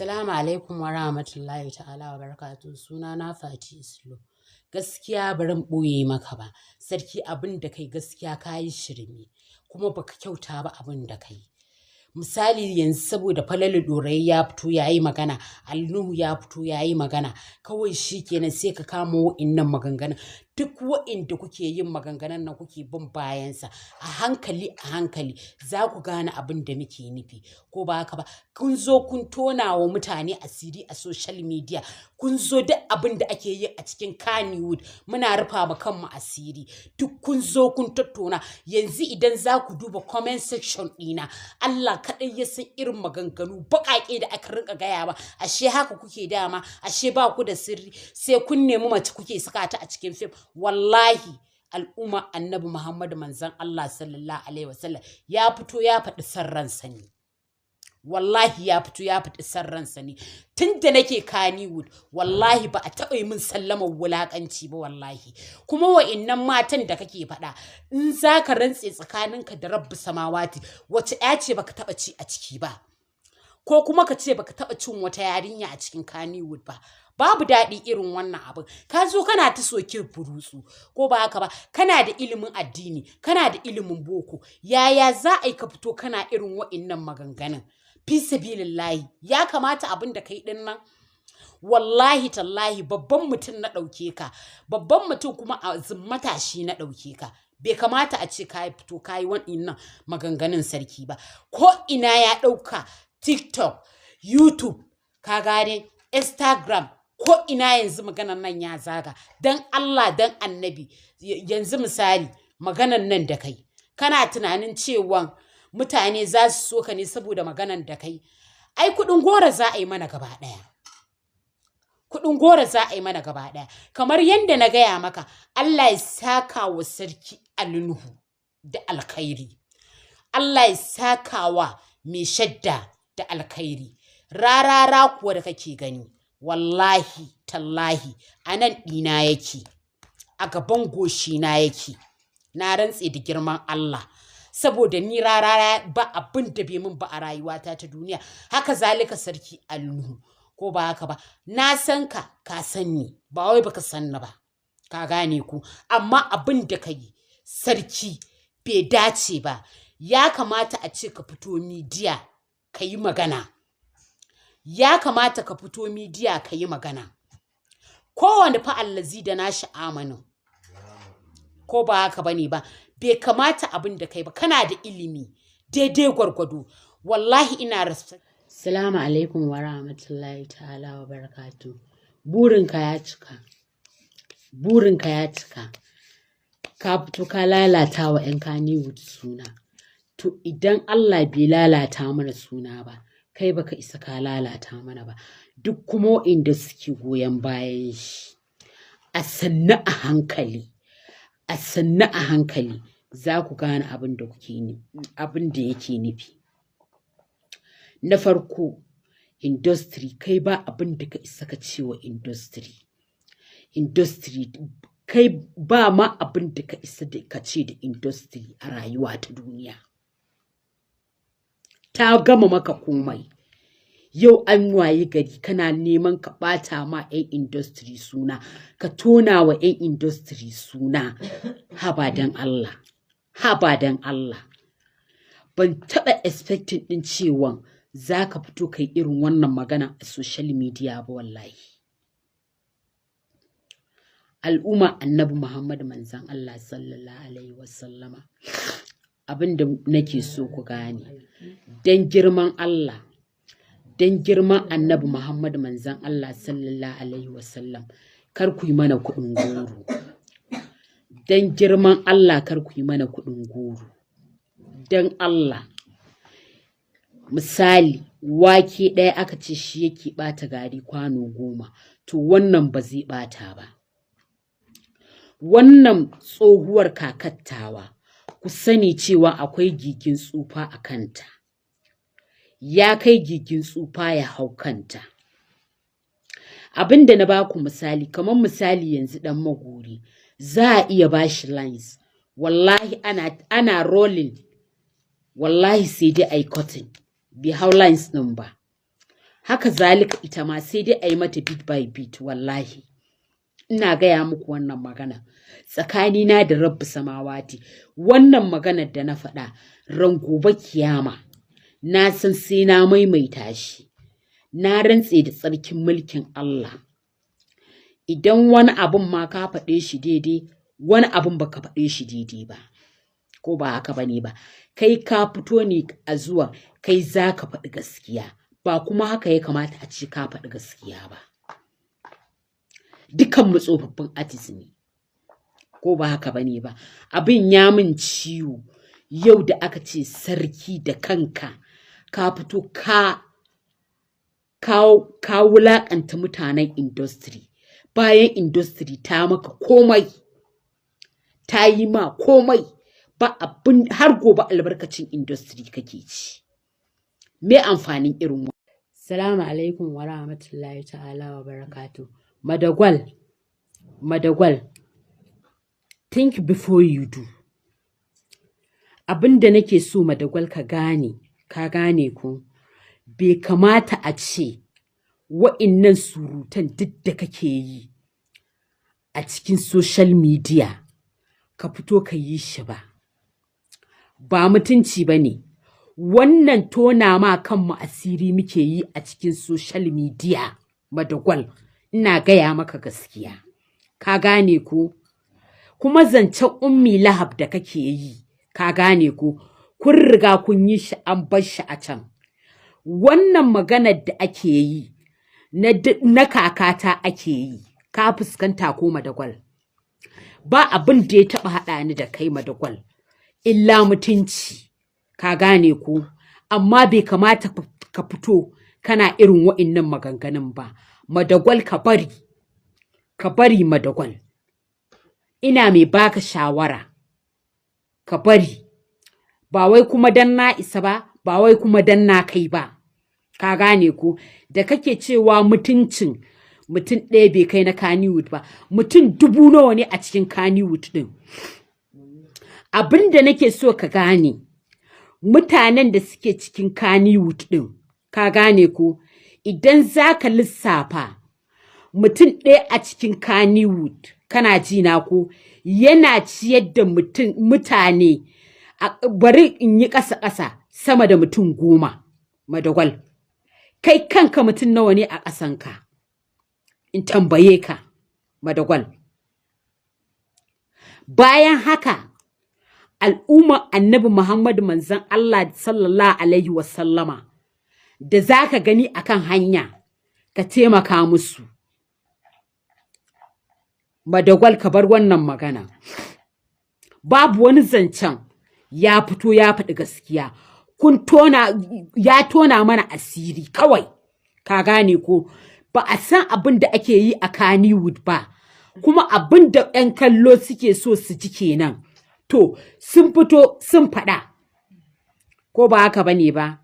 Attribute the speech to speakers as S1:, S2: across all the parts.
S1: Salamu alaikum wa rahmatullahi ta'ala wa barakatuhu. Suna na Fati Islo. Gaskiya barin ɓoye maka ba. Sarki, abin da kai, gaskiya ka yi shirme kuma baka kyauta ba abin da kai. Misali yanzu, saboda Falalu Ɗorayi ya fito ya yi magana, Alnuhu ya fito ya yi magana, kawai shi kenan sai ka kama wa'innan maganganun. Duk wa'inda kuke yin maganganun nan, kuke bin bayansa, a hankali a hankali za ku gane abin da muke nufi, ko ba haka ba? Kun zo kun tona wa mutane asiri a social media. Kun zo duk abin da ake yi a cikin Kannywood, muna rufa ma kanmu asiri, duk kun zo kun tattauna. Yanzu idan za ku duba comment section ɗina, Allah kaɗai ya san irin maganganu baƙaƙe da aka rinka gaya ba. Ashe haka kuke dama? Ashe ba ku da sirri, sai kun nemi mace kuke saka ta a cikin fim? Wallahi, al'umma Annabi Muhammadu, manzon Allah sallallahu alaihi wasallam, ya fito ya faɗi san ransa ne. Wallahi ya fito ya faɗi san ransa ne. Tun da nake Kannywood, wallahi ba a taɓa yi min sallamar wulaƙanci ba, wallahi. Kuma wa'innan matan da kake faɗa, in za ka rantse tsakaninka da Rabbi samawati, wace ya ce baka taɓa ci a ciki ba, ko kuma ka ce baka taɓa cin wata yarinya a cikin Kannywood ba? Babu daɗi irin wannan abin. Ka zo kana ta soke burutsu, ko ba haka ba? Kana da ilimin addini, kana da ilimin boko, yaya za a yi ka fito kana irin wa'innan maganganun? Fi sabilillahi, ya kamata abin da kai din nan, wallahi tallahi, babban mutum na ɗauke ka, babban mutum kuma a matashi na ɗauke ka, bai kamata a ce ka fito ka yi waɗannan maganganun, sarki, ba. Ko ina ya ɗauka, TikTok, YouTube, ka gane, Instagram, ko ina yanzu maganan nan ya zaga. Dan Allah dan Annabi, yanzu misali maganan nan da kai, kana tunanin cewa mutane za su so ka ne saboda maganan da kai? Ai kuɗin goro za a yi mana gaba ɗaya, kuɗin goro za a yi mana gaba ɗaya. Kamar yadda na gaya maka, Allah ya saka wa Sarki Alnuhu da alkhairi, Allah ya saka wa Mai Shadda da alkhairi. Rarara kuwa da kake gani, wallahi tallahi, a nan ɗina yake, a gaban goshina yake. Na rantse da girman Allah, saboda ni Rarara ba abin da bai min ba a rayuwata ta duniya. Haka zalika Sarki Alnuhu, ko ba haka ba? Na san ka, ka san ni, ba wai baka san ni ba, ka gane ku? Amma abin da ka yi, sarki, bai dace ba. Ya kamata a ce ka fito media ka yi magana. Ya kamata ka fito media ka yi magana. Kowane fa allazi da nashi amanin, ko ba haka bane ba? Bai kamata abin da kai ba. Kana da ilimi daidai gwargwado. Wallahi ina respect. Salamu alaikum wa rahmatullahi ta'ala wa barakatu. Burinka ya cika, burinka ya cika. Ka fito ka lalata wa 'yan Kannywood suna. To, idan Allah bai lalata mana suna ba, kai baka isa ka lalata mana ba. Duk kuma inda suke goyon bayan shi, a sannu a hankali, a sannu a hankali za ku gane abin da kuke, abin da yake nufi. Na farko, industry, kai ba abin da ka isa ka ce wa industry. Industry, kai ba ma abin da ka isa ka ce da industry a rayuwa ta duniya. Ta gama maka komai. Yau an wayi gari kana neman ka ɓata ma 'yan industry suna, ka tona wa 'yan industry suna. Haba dan Allah, haba dan Allah. Ban taɓa expecting ɗin cewa za ka fito kai irin wannan magana a social media ba, wallahi. Al'umma Annabi Muhammad, manzon Allah sallallahu alaihi wasallama, abin da nake so ku gane, dan girman Allah, dan girman Annabi Muhammad, manzon Allah sallallahu alaihi wasallam, kar ku yi mana kuɗin goro. Dan girman Allah, kar ku yi mana kuɗin goro, dan Allah. Misali, wake ɗaya aka ce shi yake ɓata gari kwano 10, to wannan ba zai ɓata ba. Wannan tsohuwar kakattawa, ku sani cewa akwai gigin tsufa a kanta. Ya kai gigin tsufa ya hau kanta. Abin da na baku misali, kamar misali yanzu Ɗan Magori, za a iya bashi lines, wallahi ana rolling, wallahi sai dai ai cutting, bai hau lines ɗin ba. Haka zalika ita ma sai dai a yi mata bit by bit. Wallahi ina gaya muku wannan magana tsakanina da Rabbi samawati. Wannan maganar da na faɗa, ran gobe kiyama na san sai na maimaita shi. Na rantse da tsarkin mulkin Allah, idan wani abun ma ka faɗe shi daidai, wani abun baka faɗe shi daidai ba, ko ba haka bane ba? Kai ka fito ne a zuwa kai za ka faɗi gaskiya, ba kuma haka ya kamata a ce ka faɗi gaskiya ba. Dukan mu tsofaffin artist ne, ko ba haka bane ba? Abin ya min ciwo yau da aka ce sarki da kanka ka fito ka wulaƙanta mutanen industry, bayan industry ta maka komai, ta yi ma komai. Ba abin har gobe albarkacin industry kake ci. Me amfanin irin? Salamu alaikum wa rahmatullahi ta'ala wa barakatuh. Madagwal, Madagwal, think before you do. Abin da nake so Madagwal ka gane, ka gane ko, bai kamata a ce wa'innan surutan duk da kake yi a cikin social media ka fito ka yi shi ba. Ba mutunci ba ne. Wannan tona ma kanmu asiri muke yi a cikin social media, Madagwal. Ina gaya maka gaskiya. Ka gane ko? Kuma zancen Ummi Lahab da kake yi, ka gane ko? Kun riga kun yi shi, an bar shi a can. Wannan maganar da ake yi na kakata ake yi, ka fuskanta ko, Madagwal? Ba abin da ya taɓa haɗa ni da kai, Madagwal, illa mutunci, ka gane ko? Amma bai kamata ka fito kana irin wa'innan maganganun ba. Madagwal, ka bari, ka bari, Madagwal. Ina mai baka shawara, ka bari. Ba wai kuma dan na isa ba, ba wai kuma dan na kai ba. Ka gane ko? Da kake cewa mutuncin mutum ɗaya bai kai na Kannywood ba, mutum 1000 nawa ne a cikin Kannywood ɗin? Abin da nake so ka gane, mutanen da suke cikin Kannywood ɗin, ka gane ko? Idan za ka lissafa mutum ɗaya a cikin Kannywood, kana ji na ko, yana ciyar da mutum mutane, bari in yi ƙasa-ƙasa, sama da mutum 10. Madagwal, kai kanka mutum nawa ne a ƙasanka? In tambaye ka, Madagwal. Bayan haka, al'umma Annabi Muhammadu manzon Allah sallallahu alaihi wasallama da za ka gani akan hanya ka taimaka musu. Madagwal, ka bar wannan magana. Babu wani zancen ya fito ya faɗi gaskiya. Kun tona, ya tona mana asiri kawai, ka gane ko? Ba a san abin da ake yi a Kannywood ba, kuma abin da 'yan kallo suke so su ji kenan. To, sun fito sun faɗa, ko ba haka ba ne ba?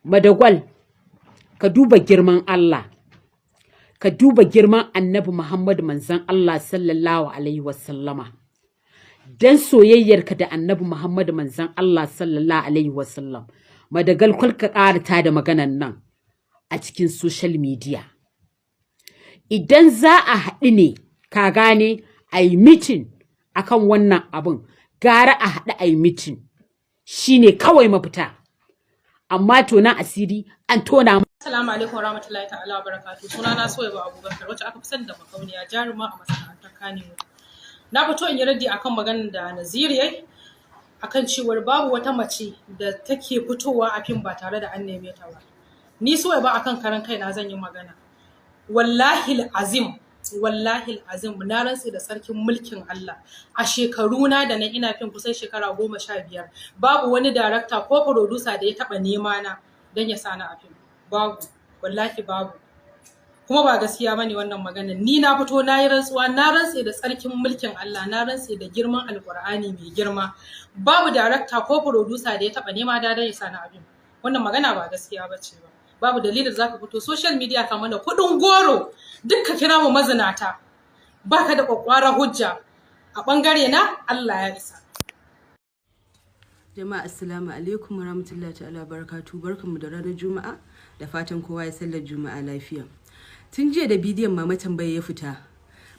S1: Madagwal, ka duba girman Allah, ka duba girman Annabi Muhammad manzon Allah sallallahu alaihi wasallama. Dan soyayyarka da Annabi Muhammad manzon Allah sallallahu alaihi wasallam, Madagal, ka ƙarata da maganan nan a cikin social media. Idan za a haɗu ne, ka gane, a yi meeting akan wannan abun, gara a haɗu a yi meeting, shine kawai mafita. Amma tonan asiri an tona.
S2: Assalamu alaikum warahmatullahi ta'ala wa barakatuh. Sunana Suwaiba Abubakar, wacce aka fi sani da Makauniya, jaruma a masana'antar Kannywood. Na fito in yi raddi akan maganar da Naziru yayi akan cewar babu wata mace da take fitowa a fim ba tare da an neme ta ba. Ni Suwaiba, akan karan kaina zan yi magana. Wallahi azim, wallahi azim, na rantse da sarkin mulkin Allah. A shekaruna da na ina fim kusan shekara 15, babu wani darakta ko producer da ya taɓa nema na don ya sani a fim. Babu, wallahi babu. Kuma ba gaskiya bane wannan magana. Ni na fito na yi rantsuwa, na rantse da tsarkin mulkin Allah, na rantse da girman Alkur'ani mai girma, babu darakta ko producer da ya taba nema da dan ya sani abin. Wannan magana ba gaskiya bace ba. Babu dalilin da zaka fito social media ka mana kudin goro, duk ka kira mu mazinata, baka da kwakwara hujja. A bangare na, Allah ya isa.
S3: Jama'a, assalamu alaikum warahmatullahi ta'ala barakatu. Barkanmu da ranar Juma'a. Da Da fatan kowa ya sallar Juma'a lafiya. Tun jiya da bidiyon Mama Tambaya ya fita,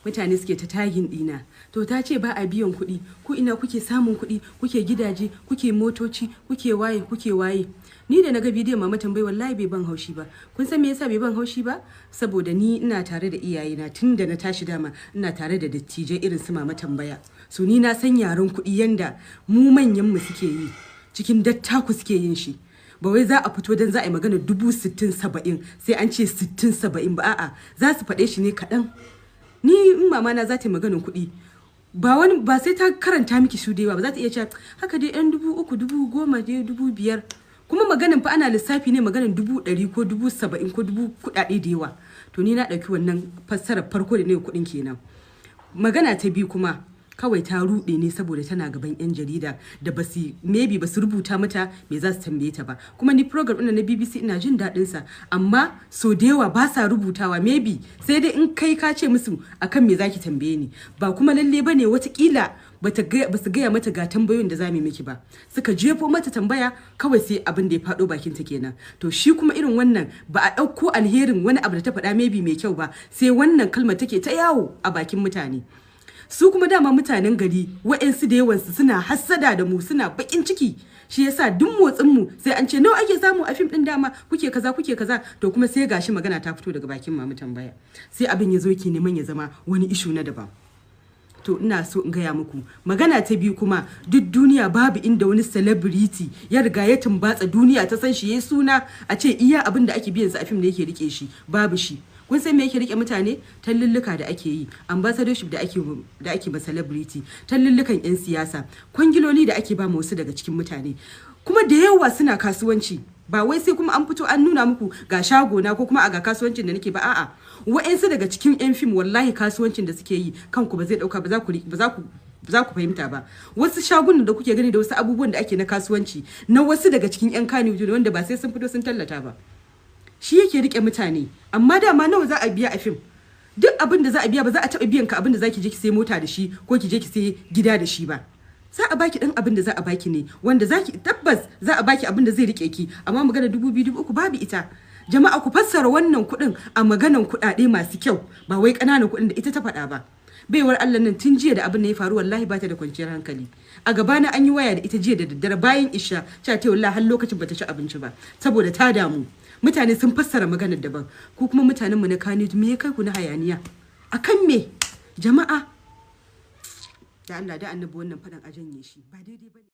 S3: mutane suke ta tagin dina. To ta ce ba a biyan kuɗi, ku ina kuke samun kuɗi, kuke gidaje, kuke motoci, kuke waye, kuke waye. Ni da naga bidiyon Mama Tambaya wallahi bai ban haushi ba. Kun san me yasa bai ban haushi ba? Saboda ni ina tare da iyayena tun da na tashi, dama ina tare da dattijai irin su Mama Tambaya. So ni na san yaren kuɗi yanda mu manyan mu suke yi, cikin dattaku suke yin shi. Ba wai za a fito don za a yi magana 60,000, 70,000 sai an ce 60, 70 ba, a'a, za su faɗe shi ne kaɗan. Ni in mama na za ta yi maganin kuɗi, ba wani ba sai ta karanta miki su da yawa ba, za ta iya cewa haka dai yan 3,000, 10,000 dai, 5,000. Kuma maganin fa ana lissafi ne, maganin 100,000 ko 70,000 ko dubu kuɗaɗe da yawa. To ni na ɗauki wannan fassarar farko da ne kuɗin kenan. Magana ta biyu kuma, kawai ta ruɗe ne saboda tana gaban 'yan jarida da basu maybe basu rubuta mata me za su tambaye ta ba. Kuma ni program ɗin na BBC ina jin daɗin sa, amma so da yawa ba sa rubutawa, maybe sai dai in kai ka ce musu akan me zaki tambaye ni. Ba kuma lalle bane, watakila ba su gaya mata ga tambayoyin da za mu yi miki ba, suka jefo mata tambaya kawai sai abin da ya faɗo bakin ta kenan. To shi kuma irin wannan ba a ɗauko alherin wani abu da ta faɗa maybe mai kyau ba, sai wannan kalmar take ta yawo a bakin mutane. Su kuma dama mutanen gari wa'yansu da yawansu suna hassada da mu, suna bakin ciki, shi yasa duk motsin mu sai an ce nawa ake samu a fim din, dama kuke kaza, kuke kaza. To kuma sai gashi magana ta fito daga bakin Mamu Tambaya, sai abin ya zo ke neman ya zama wani issue na daban. To ina so in gaya muku magana ta biyu kuma, duk duniya babu inda wani celebrity ya riga ya tumbatsa, duniya ta san shi, yayi suna, a ce iya abin da ake biyan sa a fim da yake rike shi, babu shi. Kun san me yake rike mutane? Tallulluka da ake yi, ambassadorship da ake ma celebrity, tallullukan yan siyasa, kwangiloli da ake ba ma wasu daga cikin mutane. Kuma da yawa suna kasuwanci, ba wai sai kuma an fito an nuna muku ga shago na ko kuma a ga kasuwancin da nake ba, a'a. Wa'ansu daga cikin yan fim wallahi kasuwancin da suke yi kanku ba zai dauka ba, za ku fahimta ba. Wasu shagunan da kuke gani da wasu abubuwan da ake na kasuwanci na wasu daga cikin yan Kannywood wanda ba sai sun fito sun tallata ba, shi yake rike mutane. Amma dama nawa za a biya a fim? Duk abin da za a biya, ba za a taɓa biyan ka abin da za ki je ki sai mota da shi ko ki je ki sai gida da shi ba. Za a baki dan abin da za a baki ne wanda zaki tabbas za a baki abin da zai rike ki, amma magana 2,000, 3,000 babu ita. Jama'a, ku fassara wannan kuɗin a maganan kuɗaɗe masu kyau, ba wai ƙananan kuɗin da ita ta faɗa ba. Baiwar Allah nan tun jiya da abin da ya faru wallahi ba ta da kwanciyar hankali. A gabana an yi waya da ita jiya da daddare bayan isha, cewa ta wallahi har lokacin bata ci abinci ba saboda ta damu. Mutane sun fassara maganar daban. Ku kuma mutanen mu na Kano, me ya kai ku na hayaniya akan me? Jama'a, da Allah da Annabi, wannan fadan a janye shi, ba daidai bane.